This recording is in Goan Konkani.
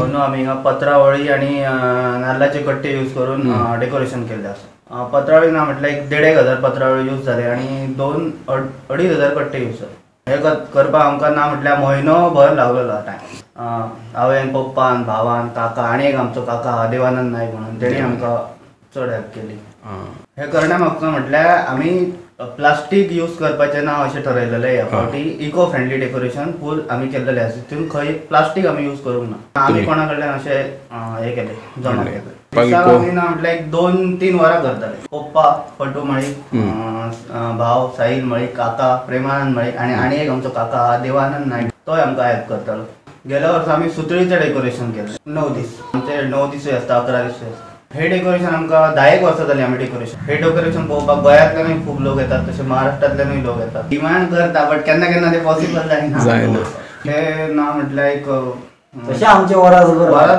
अंदू आमी हिंगा पत्रावळी आनी नाल्लाचे कट्टे यूज करून डेकोरेशन केल्लें आसा. पत्रावळी ना म्हटल्यार एक 1,500 पत्रावळी यूज जाले आनी 2-2,500 कट्टे यूज जाले. हे करपाक आमकां ना म्हटल्यार म्हयनो भर लागलेलो टायम. हांवें, पप्पान, भावान, काका आनी एक आमचो काका देवानंद नायक म्हणून तेणी आमकां चड हेल्प केली. हे करण्या मागचो म्हटल्यार आमी प्लास्टीक यूज करपाचें ना अशें ठरयलेलें. ह्या फावटी इको फ्रेंडली डेकोरेशन फूल आमी केल्लेलें आसा, तितून खंय प्लास्टीक आमी यूज करूंक ना. आमी कोणा कडल्यान अशें हे केलें, जमा केलें. दिसाक आमी ना म्हटल्यार एक 2-3 वरां करताले. पप्पा पटू मळीक, भाव साहिल मळीक, काका प्रेमानंद मळीक आनी आनी एक आमचो काका देवानंद नायक तोय आमकां हेल्प करतालो. गेल्या वर्सा आमी सुतळीचें डेकोरेशन केलें 9 दीस. आमचे 9 दिसूय आसता, 11 दिसूय आसता. हे डेकोरेशन आमकां 10 वर्सां जालीं आमी डेकोरेशन. हे डेकोरेशन पळोवपाक गोंयांतल्यानूय खूब लोक येतात, तशें महाराष्ट्रांतल्यानूय लोक येतात. डिमांड करता बट केन्ना केन्ना ते पॉसिबल जायना. ते ना म्हटल्यार एक तशें आमचे वरां.